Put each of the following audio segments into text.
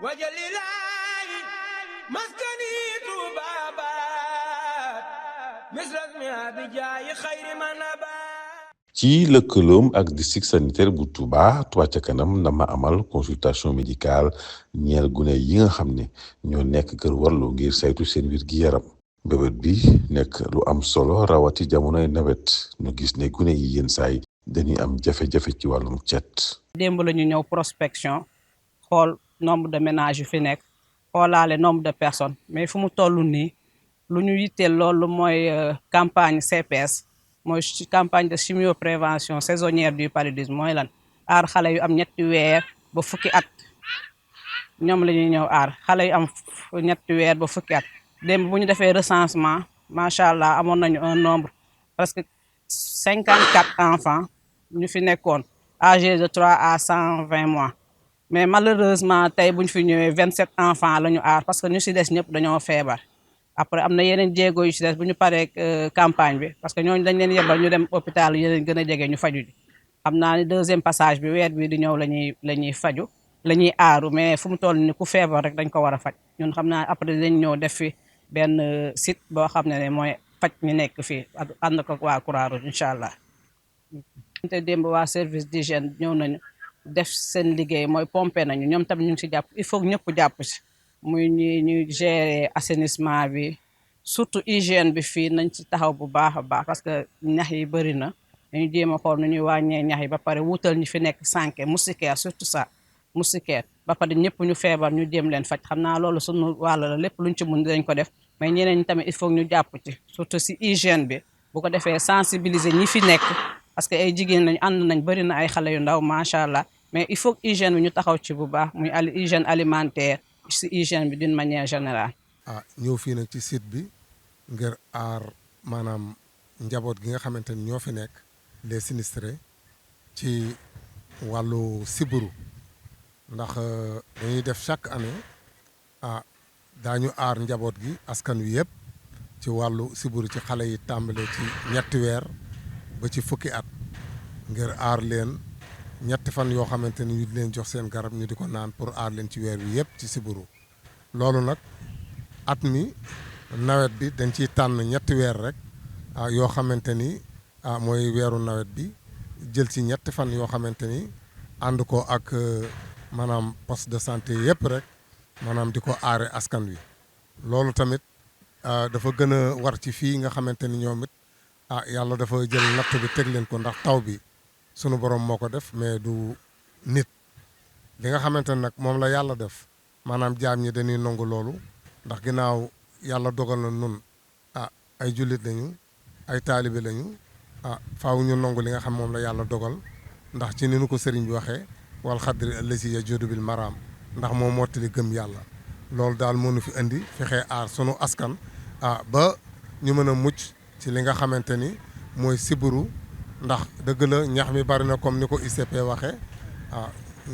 wajalilaayi maskani tuubaabaat misras mi abijaayi xayri manabaat. ci lëkkaloom ak district sanitaire bu Touba Touba ca kanam dama amal consultation médicale ñeel gune yi nga xam ne ñoo nekk kër Wallu ngir saytu seen wér gi yaram. bébét bi nekk lu am solo rawati jamonoy nawet ñu gis ne gune yi yenn saay dañuy am jafe-jafe ci wàllum cet. démb la ñu ñëw prospection xool nombre de ménages yu fi nekk xoolaale nombre de personnes mais fu mu toll nii lu ñu yitteel loolu mooy campagne CPS mooy campagne de chimioprévention saisonnière du paludisme mooy lan aar xale yu am ñetti weer ba fukki at ñoom la ñuy ñëw aar xale yu am ñetti weer ba fukki at démb bu ñu defee recensement macha allah amoon nañu un nombre presque 54 enfants ñu fi nekkoon âgés de 3 à 120 mois mais malheureusement tey bu ñu fi ñëwee 27 enfants la ñu aar parce que ñu si des ñëpp dañoo feebar. après am na yeneen jéego yu si des bu ñu paree campagne bi parce que ñooñu dañ leen yebal ñu dem hôpital yeneen gën a jege ñu faju ji xam naa ni deuxième passage bi weer bi di ñëw la ñuy faju la ñuy aaru mais fu mu toll ni ku feebar rek dañ ko war a faj ñun xam naa après dañ ñëw def fi benn site boo xam ne mooy faj ñu nekk fii ànd ko waa Croix-Rouge incha allah. te démb waa service d'hygiène ñëw nañu def seen liggéey mooy pompé nañu ñoom tamit ñu ngi si jàpp il faut ñëpp jàpp si muy ñuy gérer assainissement bi surtout hygiène bi fii nañ ci taxaw bu baax a baax parce que ñax yi bëri na dañu jéem a xool nu ñuy wàññee ñax yi ba pare wutal ñu fi nekk sànke moustiquaire surtout ça moustiquaire ba pare ñëpp ñu feebar ñu jéem leen faj xam naa loolu sunu wàll la lépp luñ ci mun dañ ko def mais ñeneen ñi tamit il faut ñu jàpp ci surtout si hygiène bi bu ko defee sensibiliser ñi fi nekk parce que ay jigéen lañu ànd nañ bëri na ay xale yu ndaw macha allah mais il faut hygiène bi ñu taxaw ci bu baax muy hygiène alimentaire si hygiène bi d'une manière générale. ñëw fii nag ci site bi ngir aar maanaam njaboot gi nga xamante ni ñoo fi nekk les sinistrés ci wàllu sibiru ndax dañuy def chaque année daañu aar njaboot gi askan wi yëpp ci wàllu sibiru ci xale yi tàmbale ci ñetti weer ba ci fukki at ngir aar leen ñetti fan yoo xamante ni ñu di leen jox seen garab ñu di ko naan pour aar leen ci weer wi yëpp ci sibiru loolu nag at mi nawet bi dañ ciy tànn ñetti weer rek yoo xamante ni mooy weeru nawet bi jël ci ñetti fan yoo xamante ni ànd ko ak maanaam poste de santé yëpp rek maanaam di ko aare askan wi loolu tamit dafa gën a war ci fii nga xamante ni ñoom it yàlla dafa jël natt bi teg leen ko ndax taw bi sunu borom moo ko def mais du nit li nga xamante ne nag moom la yàlla def maanaam jaam ñi dañuy nangu loolu ndax ginnaaw yàlla dogal na nun ay jullit lañu ay taalibe lañu faaw ñu nangu li nga xam moom la yàlla dogal ndax ci ni nu ko sëriñ bi waxee wal xadri allasi yajudu bil maraam ndax moo mottali gëm yàlla loolu daal moo nu fi indi fexe aar sunu askan ba ñu mën a mucc ci li nga xamante ni mooy sibiru ndax dëgg la ñax mi bari na comme ni ko ICP waxee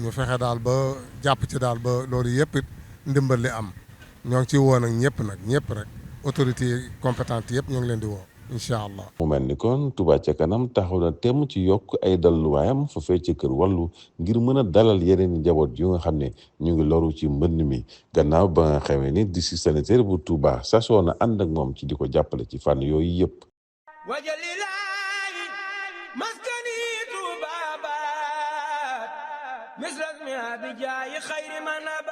ñu fexe daal ba jàpp ci daal ba loolu yëpp it ndimbal li am ñoo ngi ciy woo nag ñëpp rek autorités compétentes yëpp ñoo ngi leen di woo incha allah. mu mel ni kon Touba ca kanam taxaw na temm ci yokk ay dalluwaayam foofee ci kër Wallu ngir mën a dalal yeneen njaboot yu nga xam ne ñu ngi loru ci mbënn mi gannaaw ba nga xamee ni district sanitaire bu Touba sasoo na ànd ak moom ci di ko jàppale ci fànn yooyu yëpp. wajalilaayi maskani tuubaabaat misras mi abijaayi xayri manabaat